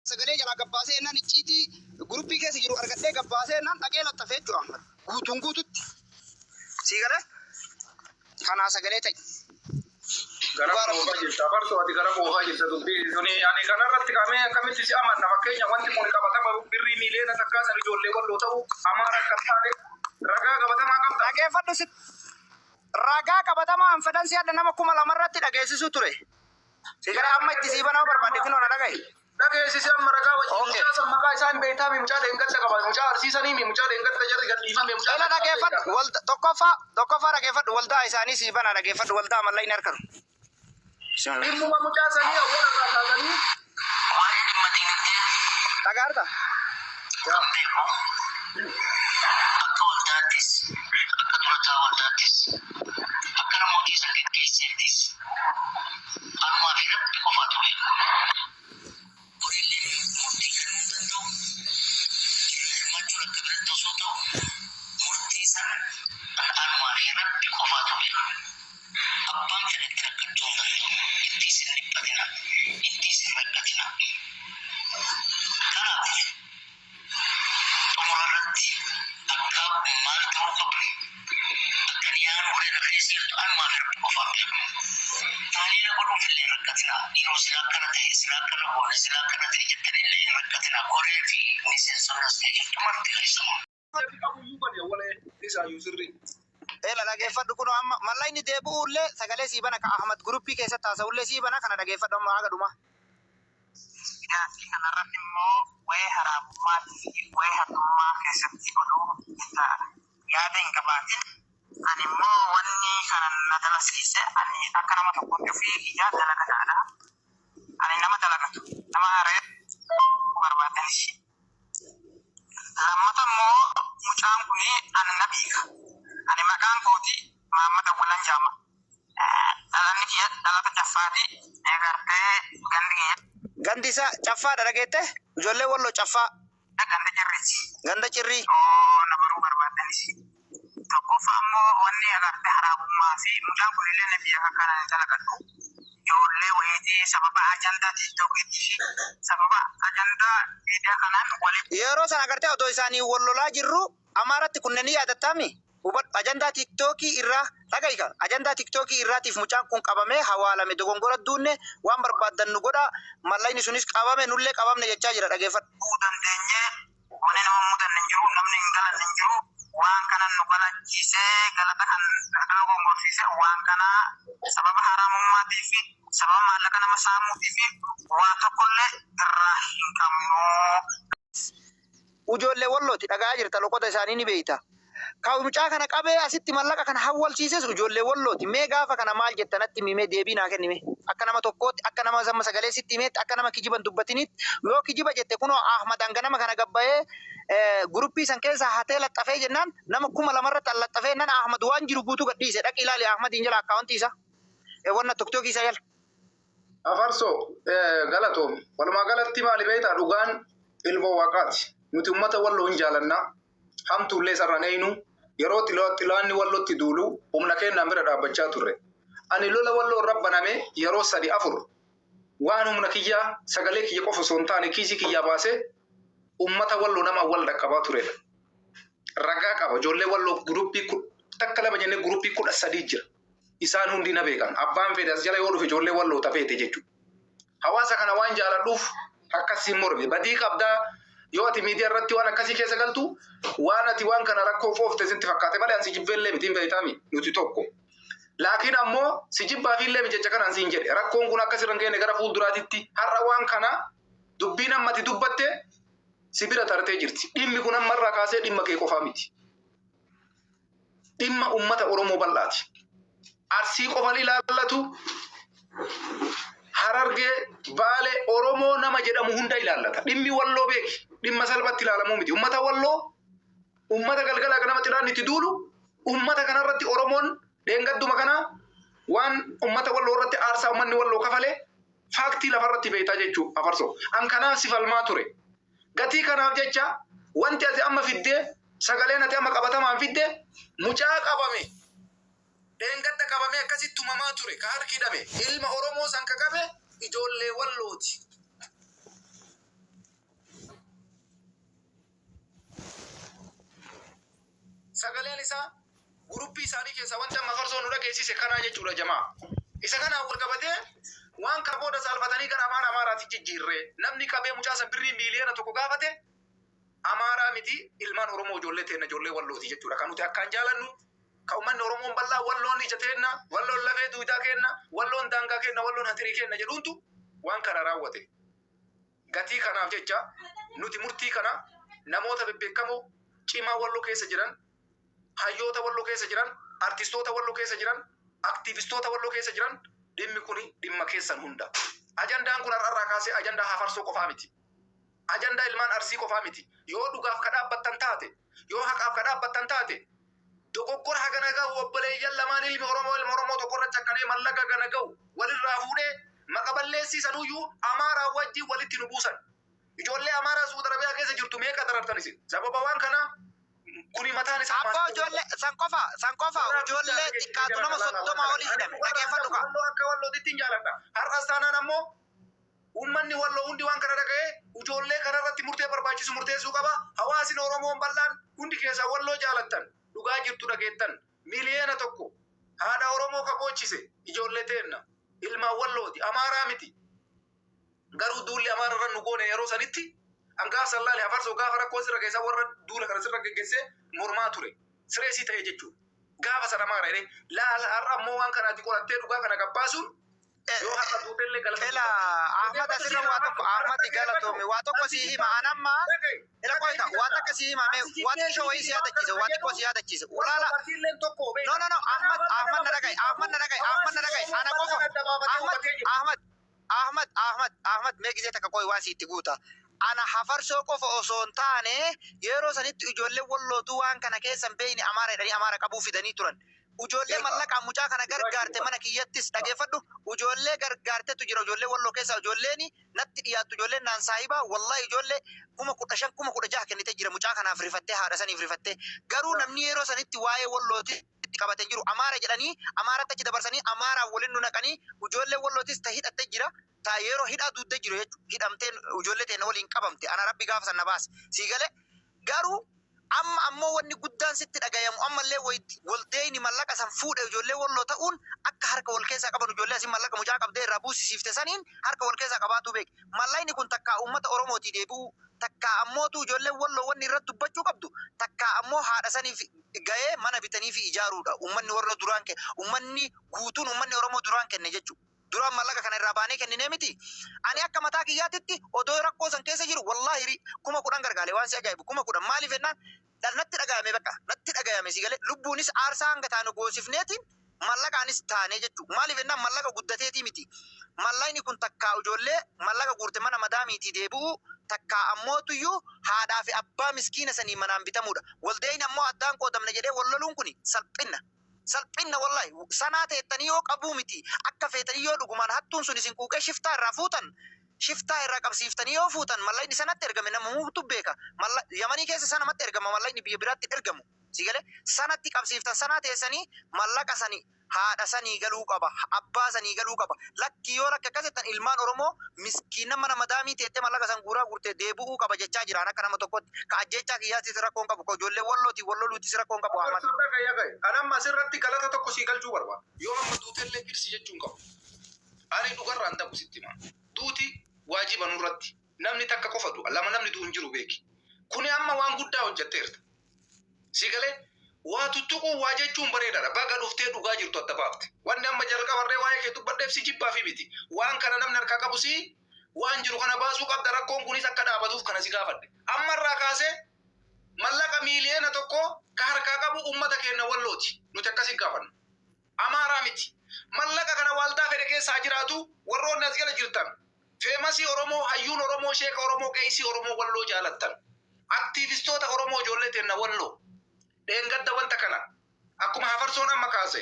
Sagalee jalaa gabbaasee jennaan, icciitii guruppii keessa jiru argadhee gabbaasee jennaan, dhaqee laxxafee jechuudha Ahmad. Guutuun guututti. Sii galee? Kanaa sagalee ta'i. Gara oofaa jirta. Afarsoo, ati gara oofaa jirta dubbii suni. Ani kanarratti qabee akkamitti si amanna? Fakkeenya, wanti kun qabatama birrii 1 million san ijoollee Walloo ta'u, Amaara akka hin taane ragaa qabatamaa qabda. Dhageeffadhu si ragaa qabatamaa an fedhan si adda nama 2000 irratti dhageessisuu ture. Si gara amma itti sii banaa barbaadde, kunoo na dhaga'i. Dhageessisi amma ragaa wajjin. Okay. Mucaa san maqaa isaa hin beektaami? Mucaa dheengadda qaba. Mucaa arsiisanii, mucaa dheengadda jarri gadhiifame. Mucaa Ela, dhageeffadhu, walda tokkoffaa dhageeffadhu, waldaa isaanii sii banaa, dhageeffadhu, waldaa mallaqni harkanu. Dhimmuma mucaa sanii awwaala irraa kaasanii. Waa'ee dhimma dinagdee Dhagaarta? kan beeku, akka waldaattis, akka durataa waldaattis, akka nama hojii san geggeesseettis, anumaa fi Rabbi qofaatu beeku. Horiillee murtii kennuu hin danda'u. Irraa hirmaachuun akka biratti osoo ta'u, murtii san anumaa fi Rabbi qofaatu beeku. Abbaan fedhetti rakkachuu hin danda'u. Ittiis hin dhiphatina. Ittiis hin rakkatina. Kanaaf xumura irratti akka maal ta'uu qabu, akka niyaan warreen keessa jirtu anumaa fi Rabbi qofaan beeku. Taaliila godhuuf illee hin rakkatina. Yeroo silaa akkana ta'e, silaa akkana goone, silaa akkana ta'e jettanii illee hin rakkatina. Koree fi miseensonni as ta'e jirtu marti keessumaa. Jarri qabuyyuu bane awwalee isaayyuu sirrii. Ela, dhageeffadhu, kunoo amma mallaqni deebi'uullee sagalee sii bana, ka Ahmad guruppii keessatti haasa'ullee sii bana, kana dhageeffadhu amma haga dhumaa. Gaaffii kanarratti immoo waa'ee haraamummaa fi waa'ee haxummaa keessatti oduu yaada hin qabaatin. Ani immoo wanni kana na dalasiise, ani akka nama tokkotti ofii kiyyaa dalagataadha. Ani nama dalagatu, nama haaree barbaadanis. Lammata immoo mucaan kun ani na beeka. Ani maqaan kooti Mahammad Awwalan Jaama. Dhalanni kiyya dhalata Caffaati. Gartee gandi kiyya Gandi isaa Caffaadha, dhageette? Ijoollee Walloo, Caffaa. Ganda Cirriiti. Ganda Cirrii. Oo, na baruu barbaadanis. Tokkoffaa immoo wanni agartee haraamummaa fi mucaan kun illee na biyya kana ni dalagadhu. Ijoollee wayiitii sababa ajandaa TikTokiitii fi sababa ajandaa miidiyaa kanaan walitti Yeroo sana agartee otoo isaanii wal lolaa jirru Amaaratti kunneen ni yaadattaami? Hubadhu, ajandaa TikTokii irraa dhaga'i, kan ajandaa TikTokii irraatiif mucaan kun qabamee hawaalame, dogongora duunne, waan barbaaddan nu godha, mallaqni sunis qabame, nullee qabamne jechaa jira, dhageeffadhu. Bu'uu dandeenye, wanni nama mudanne hin jiru, namni hin galanne hin jiru. Waan kana nu galachiisee, galata kan galgala gongorsiise, waan kana sababa haramummaatii fi sababa maallaqa nama saamuutii fi waa tokkollee irraa hin qabnu. Ijoollee Wallooti, dhagaa jirta, loqoda isaanii ni beeyta. Ka mucaa kana qabee asitti mallaqa kana hawwalchiises ijoollee Wallooti. Mee gaafa kana maal jetta natti himee, deebii naa kenni mee. Akka nama tokkootti, akka nama sama sagalee sitti himeetti, akka nama kijiban dubbatinitti, yoo kijiba jette, kunoo Ahmad hanganama kana gabbayee guruppii san keessaa hatee laxxafee jennaan, nama 2000 irratti an laxxafee jennaan, Ahmad waan jiru guutuu gadhiise. Dhaqi ilaali Ahmadiin jala, akkaawuntii isaa. Wanna TikTokii isaa jala. Afarsoo, galatoomi. Walumaa galatti maali beektaa, dhugaan ilmoo Waaqaati. Nuti uummata Walloo hin jaalannaa. Hamtuullee sarraan eenyu yeroo xilaanni Wallootti duulu humna kennaan bira dhaabbachaa turre. Ani lola Walloo irra baname yeroo sadi afur waan humna kiyyaa, sagalee kiyya qofa osoo hin taane, kiisii kiyyaa baasee uummata Walloo nama wal dhaqqabaa turedha. Ragaa qaba. Ijoollee Walloo guruppii takka lama jennee guruppii 13 jira. Isaan hundi na beekan. Abbaan fedhe as jala yoo dhufe, ijoollee Walloo tafeete jechuudha. Hawaasa kana waan jaaladhuuf akkasiin morme. Badii qabdaa, yoo ati miidiyaa irratti waan akkasii keessa galtu, waan ati waan kana rakkoo foofte sitti fakkaate malee ansi jibbeellee miti, hin beektaami, nuti tokko. Laakiin ammoo si jibbaa fi illee jecha kanaan siin jedhe, rakkoon kun akkas irra hin geenye gara fuulduraatitti. Har'a waan kana dubbiin amma ati dubbatte si bira tartee jirti. Dhimmi kun amma irraa kaasee dhimma kee qofaa miti. Dhimma uummata Oromoo bal'aati. Arsii qofan ilaallatu, Harargee, Baale, Oromoo nama jedhamu hunda ilaallata. Dhimmi Walloo, beeki, dhimma salphatti ilaalamuu miti. Uummata Walloo, uummata galgala ganama xilaan itti duulu, uummata kanarratti Oromoon dheengadduma kana waan uummata Walloo irratti aarsaa uummanni Walloo kafale faaktii lafarratti beektaa jechuu, Afarsoo. An kanaaf si falmaa ture. Gatii kanaaf jecha wanti ati amma fiddee, sagaleen ati amma qabatamaan fidde, mucaa qabame dheengadda qabamee akkasitti tumamaa ture, ka harki hidhame, ilma Oromoo san ka qabe ijoollee Wallooti. Sagaleen isaa guruppii isaanii keessa wanti amma Afarsoo nu dhageessise kanaa jechuudha jamaa. Isa kanaan wal qabatee waan kana booda saalfatanii gara afaan Amaaraatti jijjiirre, namni qabee mucaa san birrii 1 miiliyoona gaafate Amaaraa miti, ilmaan Oromoo, ijoollee teenna, ijoollee Wallooti jechuudha. Kan nuti akkaan jaalannu, kan uummanni Oromoon bal'aa Walloon ija teenna, Walloon lafee duudaa kenna, Walloon daangaa kenna, Walloon hatirii kenna jedhuuntu waan kana raawwate. Gatii kanaaf jecha nuti murtii kana namoota bebbeekamoo cimaa Walloo keessa jiran, hayyoota Walloo keessa jiran, artistoota Walloo keessa jiran, aktiivistoota Walloo keessa jiran, dhimmi kun dhimma keessan hunda. Ajandaan kun har'arraa kaasee ajandaa Hafarsoo qofaa miti. Ajandaa ilmaan Arsii qofaa miti. Yoo dhugaaf ka dhaabbattan taate, yoo haqaaf ka dhaabbattan taate, dogoggora hagana gahu obboleeyyan lamaan ilmi Oromoo ilma Oromoo tokko irratti akkanee mallaqa gana gahu walirraa fuudhee maqa balleessisanuyyuu Amaaraa wajjin walitti nu buusan. Ijoollee Amaaraa Suudi Arabiyaa keessa jirtu meeqa darartan isin? Sababa waan kanaa kuni mataan isaa Abbaa, ijoollee san qofa, san qofa, ijoollee xiqqaatu nama 30 olii hidhame, dhageeffadhu kaa. Walloo akka Wallootitti hin jaaladha. Har'as taanaan ammoo uummanni Walloo hundi waan kana dhaga'ee ijoollee kana irratti murtee barbaachisu murteessuu qaba. Hawaasni Oromoon bal'aan hundi keessaa Walloo jaalattan, dhugaa jirtu dhageettan, 1 miiliyoona haadha Oromoo kaboochise ijoollee teenna, ilmaan Wallooti, Amaaraa miti. Garuu duulli Amaara irra nu goone yeroo sanitti hangaaf sallaale Hafarsoo gaafa rakkoo sirra keessa warra duula kana sirra geggeessee mormaa ture. Sireesii ta'e jechuudha. Gaafa sana Amaara jedhee laala, har'a ammoo waan kanaati qorattee dhugaa kana gabbaasuun yoo har'a duutellee galata. Ela Ahmad, asirra waa tokko, Ahmad, galatoomi, waa tokko si hima anamma. Ela qoyta, waa takka si hima, mee waa xiqqoo wayii si yaadachiise, waa xiqqoo si yaadachiise ulaala. No, no, no, Ahmad, Ahmad, na dhaga'i, Ahmad, na dhaga'i, Ahmad, na dhaga'i, ana qofa. Ahmad, Ahmad, Ahmad, Ahmad, Ahmad, mee gisee takka qoy, waa si itti guuta. Ana Hafarsoo qofa osoo hin taane, yeroo sanitti ijoollee Wallootuu waan kana keessa hin beekne Amaara jedhanii Amaara qabuu fidanii turan. Ijoollee mallaqaan mucaa kana gargaarte mana kiyyattis, dhageeffadhu, ijoollee gargaartetu jira, ijoollee Walloo keessaa, ijoolleen natti dhiyaattu, ijoolleen naan saahibaa, wallahi ijoollee 15,000, 16,000 kennite jira mucaa kanaaf rifattee, haadha saniif rifattee. Garuu namni yeroo sanitti waa'ee Wallootti itti qabate jiru Amaara jedhanii Amaaratti achi dabarsanii Amaaraan waliin nu naqanii, ijoollee Wallootis ta hidhatte jira, ta yeroo hidhaa duuddee jiru jechuudha. Hidhamteen ijoollee teenya waliin qabamte, ana Rabbi gaafa san na baase sii galee. Garuu amma ammoo wanni guddaan sitti dhagayamu, ammallee waldeeyni mallaqa san fuudhe ijoollee Walloo ta'uun akka harka wal keessaa qaban, ijoollee asin mallaqa mucaa qabdee irraa buusisiifte saniin harka wal keessaa qabaatu beek. Mallaqni kun takkaa uummata Oromootii deebi'uu, takkaa ammootu ijoollee Walloo wanni irratti dubbachuu qabdu, takkaa ammoo haadha saniif ga'ee mana bitanii fi ijaaruudha. Uummanni warra duraan uummanni guutuun, uummanni Oromoo duraan kenne jechuudha. Duraan mallaqa kana irraa baanee kenninee miti. Ani akka mataa kiyyaatitti odoo rakkoo san keessa jiru wallaahi 10,000 gargaare. Waan si ajaa'ibu, 10,000. Maaliif jennaan, natti dhagayame, bakka natti dhagayame si galee, lubbuunis aarsaa hanga taanu goosifneetiin mallaqaanis taanee jechuudha. Maaliif jennaan, mallaqa guddateetii miti. Mallaqni kun takkaa ijoollee mallaqa guurte mana madaamiitii deebi'uu, takkaa ammootuyyuu haadhaa fi abbaa miskiina sanii manaan bitamuudha. Waldeeyni ammoo addaan qoodamne jedhee walloluun kun salphinna. Salphinna wallahi, sanaa teettanii yoo qabuu miti, akka feetanii yoo dhugumaan hattuun sun isin quuqee shiftaa irraa fuutan, shiftaa irraa qabsiiftanii yoo fuutan, mallaqni sanatti ergame nama muutu beeka. Yamanii keessa sanamatti ergama, mallaqni biyya biraatti ergamu. Si galee, sanatti qabsiiftan, sanaa teessanii mallaqa sanii haadha sanii galuu qaba, abbaa sanii galuu qaba. Lakki, yoo lakki akkas jettan, ilmaan Oromoo miskiina mana madaamii teettee mallaqa san guuraa guurtee deebi'uu qaba jechaa jiraan akka nama tokkotti. Ka ajjechaa kiyyaatis rakkoon qabu, ka ijoollee Wallootii Walloluutis rakkoon qabu, Ahmad. Ani amma asirratti galata tokko sii galchuu barbaada. Yoo amma duutellee dhirsi jechuun qabu. Ani dhugarraan ta'u sitti hima. Duuti waajiba nurratti. Namni takka qofa du'a. Lama namni du'u hin jiru beeki. Kuni amma waan guddaa hojjetteerta. Si galee, waa tuttuquu waa jechuun bareedaadha. Baga dhuftee dhugaa jirtu adda baafte. Wanni amma jalqabarree waa'ee kee dubbadheef si jibbaa fi miti. Waan kana namni harkaa qabu si waan jiru kana baasuu qabda, rakkoon kunis akka dhaabatuuf kana si gaafadhe. Ammarraa kaasee mallaqa 1 miiliyoona ka harkaa qabu uummata keenya Wallooti. Nuti akkasii gaafanna. Amaaraa miti. Mallaqa kana waaltaa fedhe keessaa jiraatu, warroonni as jala jirtan. Famous Oromoo, hayyuun Oromoo, sheeka Oromoo, qeesii Oromoo Walloo jaalattan. Aktiivistoota Oromoo, ijoollee teenna Walloo. Dheengadda wanta kana akkuma Hafarsoon amma kaase,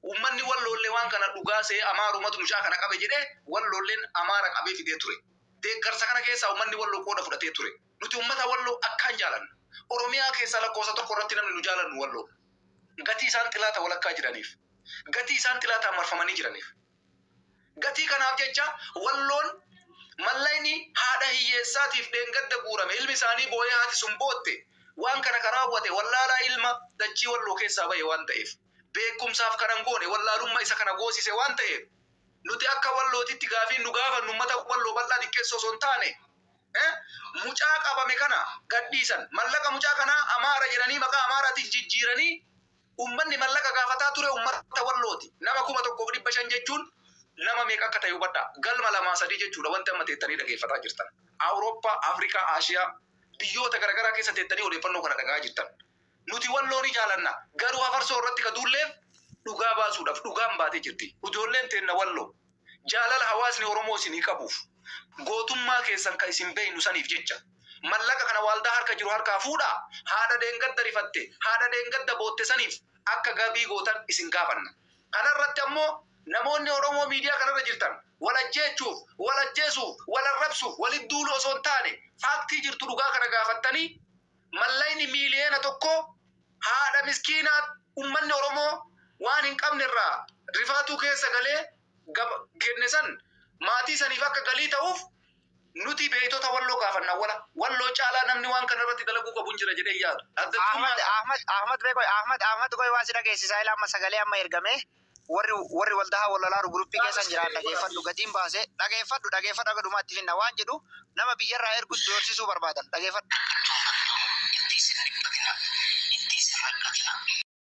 uummanni Walloollee waan kana dhugaa see Amaarumatu mucaa kana qabe jedhee Walloolleen Amaara qabee fidee ture. Deeggarsa kana keessaa uummanni Walloo qooda fudhatee ture. Nuti uummata Walloo akkaan jaalanna. Oromiyaa keessaa lakkoofsa tokko irratti namni nu jaalannu Walloo. Gatii isaan xilaata walakkaa jiraniif. Gatii isaan xilaataan marfamanii jiraniif. Gatii kanaaf jecha Walloon mallaqni haadha hiyyeessaatiif dheengadda guurame, ilmi isaanii boo'ee haati sun bootte. Waan kana kan raawwate wallaalaa ilma dachii Walloo keessaa bahe waan ta'eef, beekumsaaf kanan goone wallaalummaa isa kana goosise waan ta'eef, nuti akka Wallootitti gaafiin nu gaafannu uummata Walloo bal'aa xiqqeessoo osoo hin taane, mucaa qabame kana gadhiisan, mallaqa mucaa kanaa Amaara jedhanii maqaa Amaaraatiin jijjiiranii uummanni mallaqa gaafataa ture uummata Wallooti. Nama 1500 jechuun nama meeqa akka ta'e hubadhaa. Galma lamaa sadii jechuudha wanti amma teettanii dhageeffataa jirtan. Awurooppaa, Afrikaa, Aashiyaa biyyoota garaagaraa keessa teettanii odeeffannoo kana dhagahaa jirtan. Nuti Walloo ni jaalanna. Garuu Afarsoo irratti ka duulleef dhugaa baasuudhaaf dhugaan baatee jirti. Ijoolleen teenna Walloo jaalala hawaasni Oromoo isinii qabuuf, gootummaa keessan kan isin beeynu saniif jecha, mallaqa kana waaldaa harka jiru harkaa fuudhaa, haadha deengadda rifatte, haadha deengadda bootte saniif akka gabii gootan isin gaafanna. Kanarratti ammoo namoonni Oromoo miidiyaa kanarra jirtan wal ajjeechuuf, wal ajjeesuuf, wal arrabsuuf, walitti duuluu osoo hin taane, faaktii jirtu dhugaa kana gaafattanii, mallaqni 1 miiliyoona haadha miskiinaa uummanni Oromoo waan hin qabne irraa rifaatuu keessa galee kenne san maatii saniif akka galii ta'uuf nuti beektota Walloo gaafanna. Wala Walloo caalaa namni waan kana irratti dalaguu qabu hin jira jedhee yaadu. Ahmad, Ahmad, Ahmad beekoi, Ahmad, Ahmad koi, waa si dhageessisaa. Ila amma sagalee amma ergame warri waldahaa wallalaaru guruppii keessan jiran dhageeffadhu. Gatiin baase dhageeffadhu, dhageeffadhu, akka dhumaatti finna. Waan jedhu nama biyyarraa ergutti doorsisuu barbaadan, dhageeffadhu. Itti isin dhiphatina, itti isin rakkatina.